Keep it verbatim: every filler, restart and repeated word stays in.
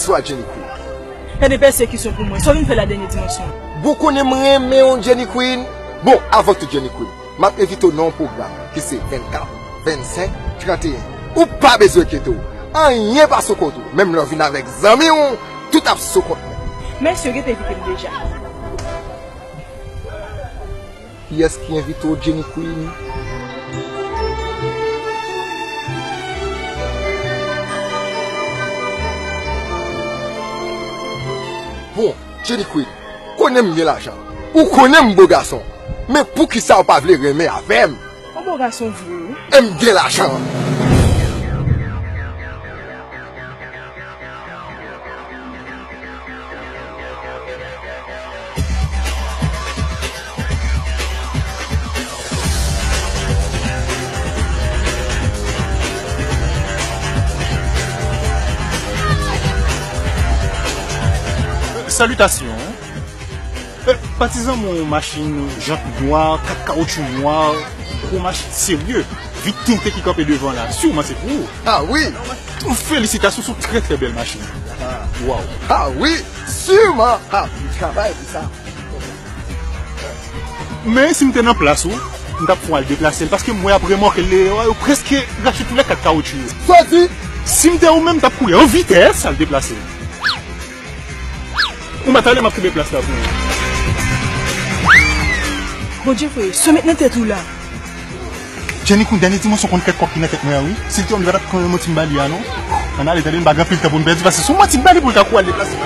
Bonswa Jenny Queen. Gade pèsekisyon pou mwen. Sa w vin fè la, Dènye Dimansyon? Bon, konnen m renmen w, Jenny Queen. Bon, avan tout, Jenny Queen, m ap envite w nan yon pwogram ki se vennkat, vennsenk, tranteyen. Ou pa bezwen enkyete w. Anyen pa sou kont ou. Menm lè w vin avèk zanmi w, tout ap sou kont mwen. Mèsi, yo gentan envite m deja. Kiyès ki envite w, Jenny Queen? Bon, Jenny Queen, konnen m gen lajan. Ou konnen m bo gason. Men poukisa w pa vle renmen avè m? Yon bo gason vre, wi. E m gen lajan. Salitasyon. Eh, patizan mwen, machin jant nwa, kat kawotchou nwa, gwo machin serye, vit tente ki kanpe devan la, siman se pou ou. Ah wi! Felisitasyon, se yon trè, trè bèl machin. Ah. Waw. Ah wi, siman. Ah, m travay pou sa. Men si m te nan plas ou, m t ap fè w al deplase l, paske m wè ap remòke l deyò a, yo prèske rache tout lè kat kawotchou yo. Sa w di? Si m te ou menm, m t ap kouri an vitès al deplase l. Ou mèt ale, m ap kenbe plas la pou ou. Bondye voye, sa w met nan tèt ou la? Jenny Queen, Dènye Dimansyon konn kèk kòb ki nan tèt mwen an, wi. Si l te wè m, li pa t ap konn manti m ba li a, non. Ann ale, tande, m pa gen anpil tan pou n pèdi, paske se yon manti m ba li pou l ta kouri al deplase.